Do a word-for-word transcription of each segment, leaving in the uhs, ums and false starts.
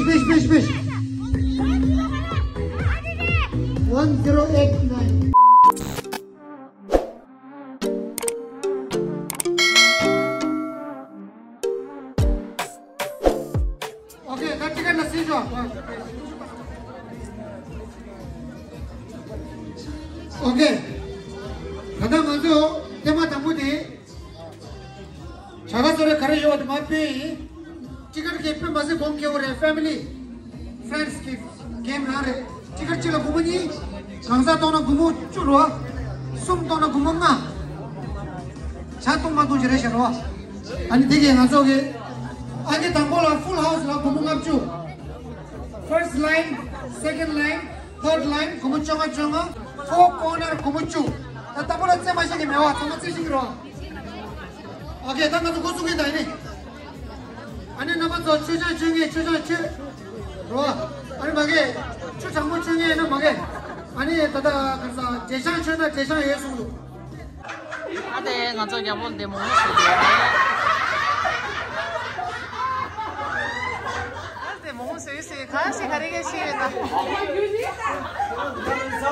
Please, please, please. One zero eight nine. Okay, ད་ཊི་ཀེཊ་ལ་སྲིད་ཤོག Okay. ད་ལྟ་ང་ཚོ་ཐེངས་མ་དང་པོ་དེ། བྱ་དགའ་ཚོ་རེ་ག་རེ་ཡོད་པ་དེ་མར་སྤེལ་ཡིན། ཊི་ཀེཊ་གི་དཔེ་མ་སྲིད་གོང་ཁེ་པོ་རེད། ཕེ་མི་ལི་ཕེ་རེན་ཌི་གི་གེམ་རང་རེད། ཊི་ཀེཊ་གཅིག་ལ་སྒོར་མོ་གཉིས། གང་ཟག་གཏོང་ན་སྒོར་མོ་བཅུ་རེད་བ། གསུམ་གཏོང་ན་སྒོར་མོ་ལྔ། བྱ་གཏོང་མ་གཏོང་གཅིག་རེད་ཤག་རེད་བ། ཨ་ནི་དེ་གས་ང་ཚོ་གི་ཨང་ཀི་དང་པོ་ལ་ཕུལ་ཧའུ་སི་ལ་སྒོར་མོ་ལྔ་བཅུ། First line, second line, third line སྒོར་མོ་བཅོ་ལྔ་བཅོ་ལྔ། ཕོར་ཀོར་ནར་སྒོར་མོ་བཅུ། ད་ལྟ་བུ་ལ་རྩེད་མ་ཤེས་ཀྱི་མེད་བ། ཚང་མ་རྩེད་ཤེས་ཀྱི་རེད་བ། ཨོ་ཁེ། ད་ང་ཚོ་འགོ་ཚུགས་ཀྱི་ད་ཡིན་ནི། ཨ་ནི་རྣམ་པ་ཚོ་མཆོད་ཆང་མཆོད་མཁན་མཆོད་ཆང་མཆོད་རོ། ཨ་ནི་མ་གི་ཆུ་གྲང་མོ་མཆོད་མཁན་ཡིན་ན་མ་གི། ཨ་ནི་ད་ལྟ་ག་ས་འབྲས་ཆང་མཆོད་ན་འབྲས་ཆང་ཡོད་གསུངས་འདུག་ཨ་དེ་ང་ཚོ་རྒྱ་མོ་འདི་མོག་མོག་བཟོས་འདུག་ཨ་དེ་མོག་མོག་བཟོས་ཟེར་ག་ཞིག་ག་རེ་ག་ཞིག་ཡོད་ད།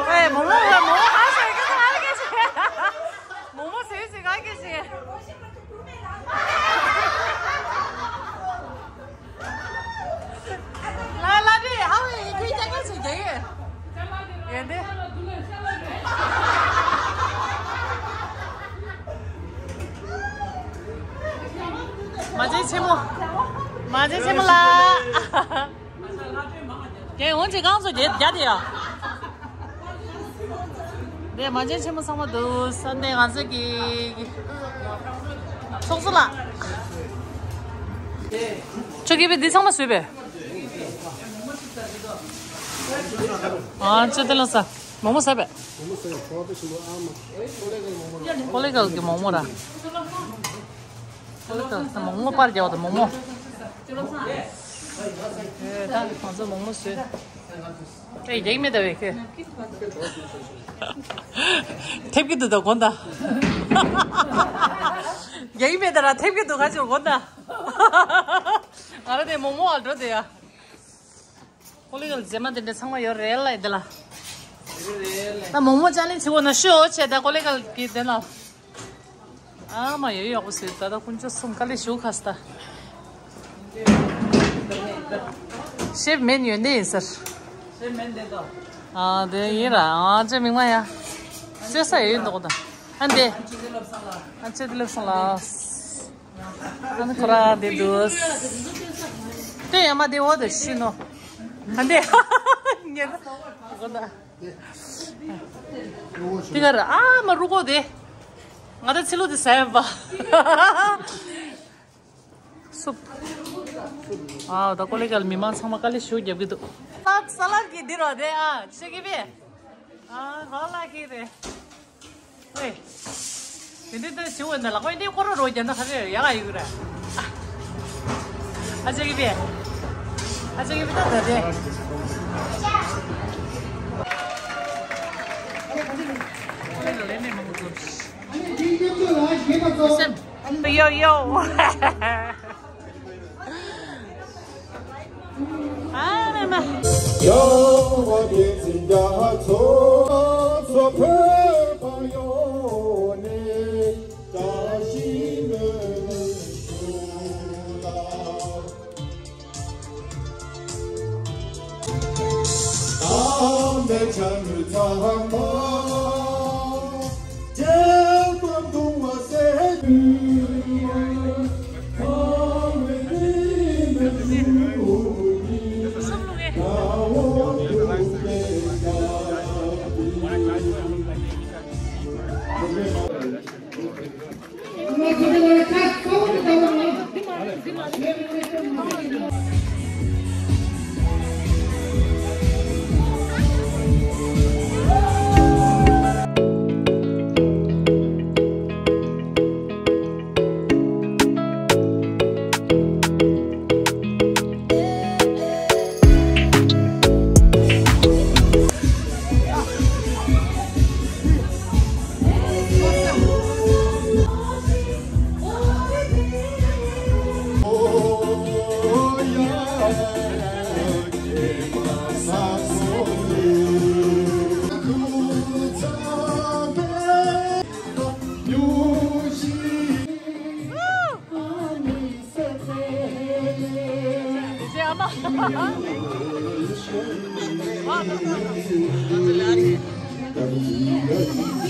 ཨེ་མོག་མོག་ལ་མོག་མོག་ག་ཞིག་ག་རེ་ག་ཞིག་མོག་མོག་བཟོས་ཟེར་ག་ག་ཞིག་ལ་ལ་རེ་ཧ་ཝེ་ཡི་ཕི་རྒྱ་སྐད་ཞིག་རྒྱག་ཡོད། ཡོད་དེ། མ་བྱན་ཆེན་མོ། མ་བྱན་ཆེན་མོ་ལ། རྒན་འོང་ཅིག་རྐང་བཙུགས་རྒྱ་རྒྱ་དེ་ཡ། དེ་མ་བྱན་ཆེན་མོ་ཚང་མ་འདུག་ས་ནས་ང་ཚོ་གི་ཚོགས་གཙོ་ལགས། ཁྱོད་ཀྱིས་པའི་འདི་ཚང་མ་བཟོས་པས། ཨ་ཅེ་དེ་ལ་ས་མོག་མོག་ཟ་པས། ཀོ་ལི་གལ་གི་མོག་མོག་ར། ཀོ་ལི་གལ་ས་མོག་མོག་པར་རྒྱག་པ་དང་མོག་མོག་ཨེ་ད་ང་ཚོ་མོག་མོག་བཟོས། ཨེ་རྒྱག་མེད་ད་བས་ཁེ། ཐེབས་ཀྱི་འདུག་ད་དགོན་ད། རྒྱག་མེད་ད་ར་ཐེབས་ཀྱི་འདུག་ག་ཅིག་དགོན་ད། ང་ར་དེ་མོག་མོག་ཨ་འགྲོ་དེ་ཡ། ཀོ་ལི་གལ་རྫས་མ་དེ་འདྲ་ཚང་མ་ཡོད་རེད་ལ་ཡིན་དེ་ལ། ད་མོག་མོག་ཅ་ལེན་བྱེད་དགོས་ན་ཤོག་བྱས་ད་ཀོ་ལི་གལ་གི་དེ་ལ། ཨ་མ་ཡོད་ཡག་པོ་བཟོས་ད་ད་དཀོན་མཆོག་གསུམ་དཀའ་ལས་ཞུ་ཁ་སྟ། ཤེབ་མེན་ཡོད་འདི་ཡིན་ཟེར། ཤེབ་མེན་འདི་དོ། ཨ་དེ་ཡིན་ར་ཨ་ཅེ་མིག་མ་ཡ། བཟོས་ས་ཡོད་འདུག་ད། ཨ་འདི། ཨ་ཅེ་དེ་ལབ་སོང་ལ། ཨ་ནི་ཁོ་ར་འདི་འདུག་དེ་ཡ་མ་དེ་འོ་དེ་ཤི་ནོ། ཨ་འདི། ཉེ་ད། འོ་ད། དེ་གར་ཨ་མ་རུ་གོ་དེ། ང་ད་ཚི་ལུ་དེ་ཟ་ཡ་པ། སུབ། ཨ་ད་ཀོ་ལི་གལ་མི་མང་ཚང་མ་དཀའ་ལས་ཞུ་རྒྱབ་ཀྱི་འདུག་ས་ས་ལར་གྱི་འདི་རོ་དེ་ཨ་ཤེས་ཀྱི་པས། ཨ་ཧོ་ལ་ཁི་རེད། ཝེ། དེ་འདྲ་ད་ཞུ་འོས་ན་ལག་པ་འདི་ཀོ་ར་རོ་རྒྱ་ན་ཁ་རེ་ཡ་ག་ཡི་གུ་ར། ཨ་ཅེ་གི་པས། ཨ་ཅེ་གི་པས་ད་ད་དེ། ཀོ་ལི་གལ་ལེན་ནས་མང་པོ་ཐོབ། སེམས། ཡོ་ཡོ། ཨ་མ་མ། ཡང་བ་དེ་འཛིན་རྒྱ་ཚོ་ཚོ་ཕོད་པ་ཡོང་ནས་བཀྲ་ཤིས་ལོས་ཞུ་ལ།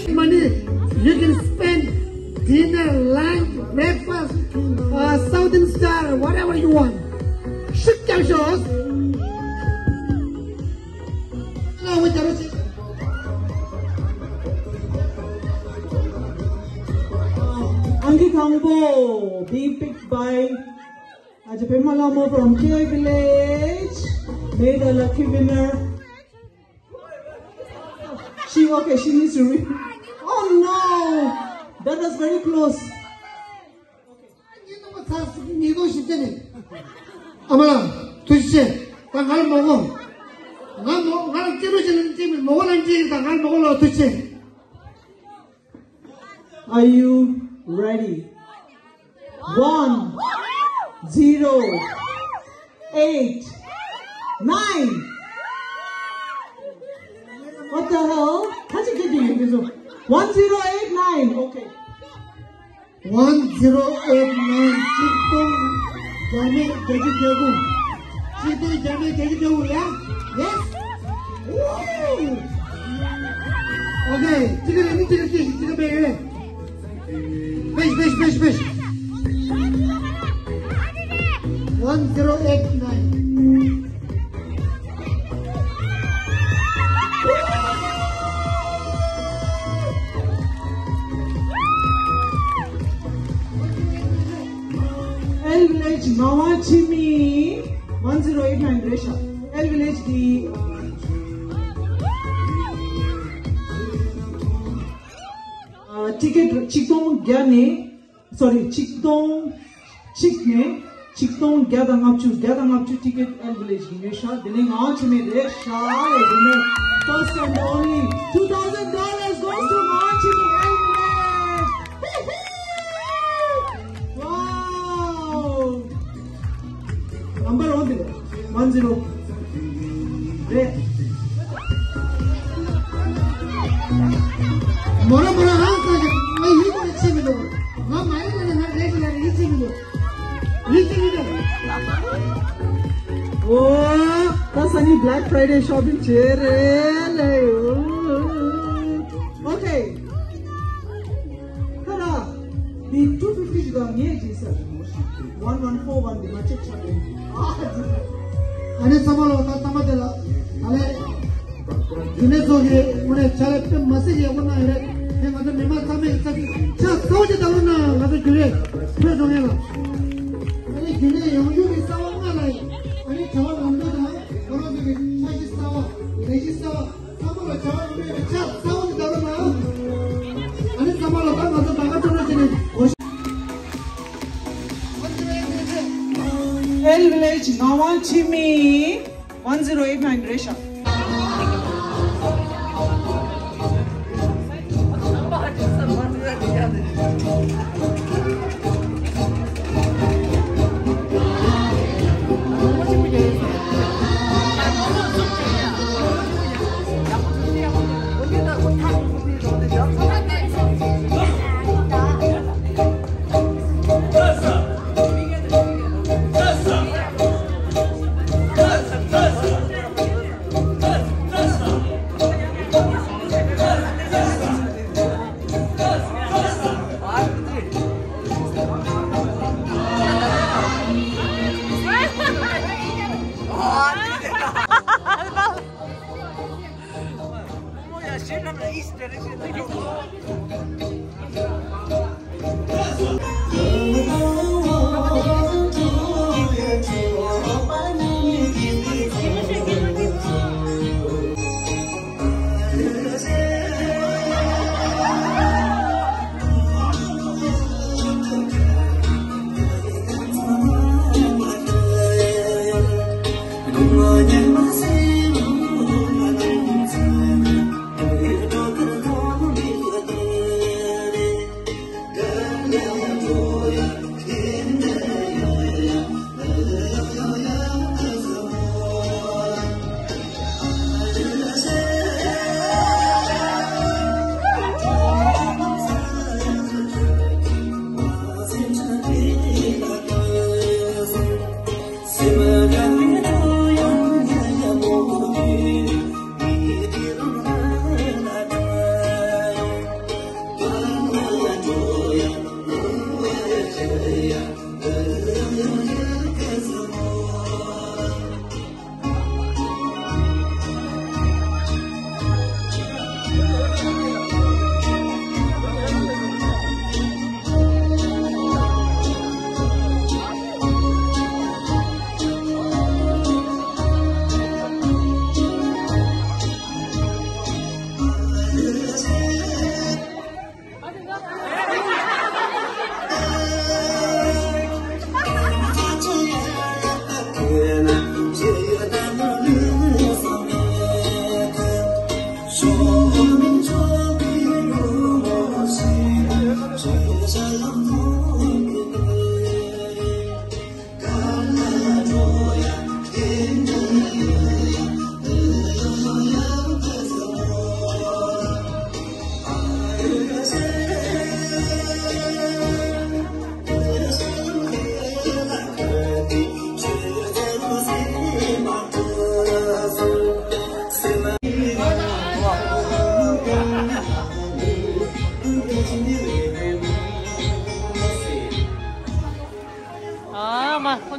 Money, you can spend dinner, lunch, breakfast, uh, Southern Star, whatever you want. Shik kya shows? Angi Thangbo being picked by Aja Pema Lama from K Village made a lucky winner. She, okay, she needs to read. Oh no! That was very close. ཨ་མ་ལགས་ཐུགས་རྗེ་ཆེ། ད་ང་ལ་མོ་གོ་ང་མོ་ང་ལ་སྐྱེ་རུ་ཞིག་ལ་སྐྱེ་མི་མོ་གོ་ལ་སྐྱེ་ད་ང་ལ་མོ་གོ་ལ་ཐུགས་རྗེ་ཆེ། Are you ready? One, zero, eight, nine. What the hell? How did you get there? One zero eight nine. Okay. One zero eight nine. གཅིག་སྟོང་བརྒྱ་མེད་བརྒྱད་ཅུ་གྱ་དགུ། གཅིག་སྟོང་བརྒྱ་མེད་བརྒྱད་ཅུ་གྱ་དགུ་ཡ། Yes. Woo! Okay. གཅིག་རེ་ནི་གཅིག་རེ་གཅིག་གཅིག་རེ་པེ་རེ། Fish, fish, fish, fish. One zero eight nine. L Village ངག་དབང་འཆི་མེད། One zero eight nine རེད་ཤག L Village གི་ཨ་ཊི་ཀེ་ཊི་ཆིག་སྟོང་བརྒྱ་ནས། Sorry, ཆིག་སྟོང་གཅིག་ནས་ཆིག་སྟོང་བརྒྱ་དང་ལྔ་བཅུ། བརྒྱ་དང་ལྔ་བཅུ་ཊི་ཀེ་ཊི་L Village གི་ཉོས་ཤག་དེ་ནས་ངག་དབང་འཆི་མེད་རེད་ཤག་ལས་དེ་ནས། First and only two thousand dollars goes to ངག་དབང་འཆི་མེད། L Village. Wow. Number one དེ་རེད། One zero རེད། མོ་ར་མོ་ར་ཧང་སང་ཞིག་ང་ཡིད་ཀྱི་ཆེ་མི་འདུག་ང་མ་ཡིན་ན་ང་རེད་ཀྱི་ལ་ཡིད་ཆེ་མི་འདུག་ཡིད་ཆེ་མི་འདུག་ཨོ། ད་ས་ནི་Black Friday shopping བྱེད་རེད་ལེ། ཨོ། Okay. ཁ་ར། འདི་two fifty ཞིག་དང་ངས་བྱས་ཟེར། One one four one འདི་མ་ཆེ་ཆགས་རེད། ཨ་ནི་ཚང་མ་ལ་ད་ཚང་མ་དེ་ལ་ཨ་ལེ། རྒྱུན་ལས་ཚོ་གི་དངོས་གནས་ཕྱག་ལས་དཔེ་མ་སྲིད་ཀྱི་ཡག་པོ་གནང་ཡོད་རེད། དེ་ང་ཚོ་མི་མང་ཚང་མས་ཚ་ཆ་གསོ་ཅིག་ད་ལོ་ན་ང་ཚོ་རྒྱུན་ལས་ཕུད་འགྲོ་མཁན་ལ། ཨ་ནི་རྒྱུན་ལས་ཡོང་རྒྱུ་གི་རྩ་བ་ལྔ་ལ་ཡིན། ཨ་ནི་བྱ་བ་ལམ་འགྲོ་དང་ཁོ་རང་ཚོ་གི་འཆར་གཞི་གསར་བ་ལས་གཞི་གསར་བ། L Village ངག་དབང་འཆི་མེད། One zero eight nine རེད་ཤག་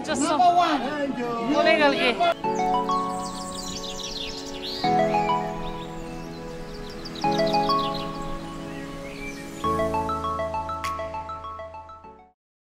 ཅོ་སོང་། ལེ་གལ་གི།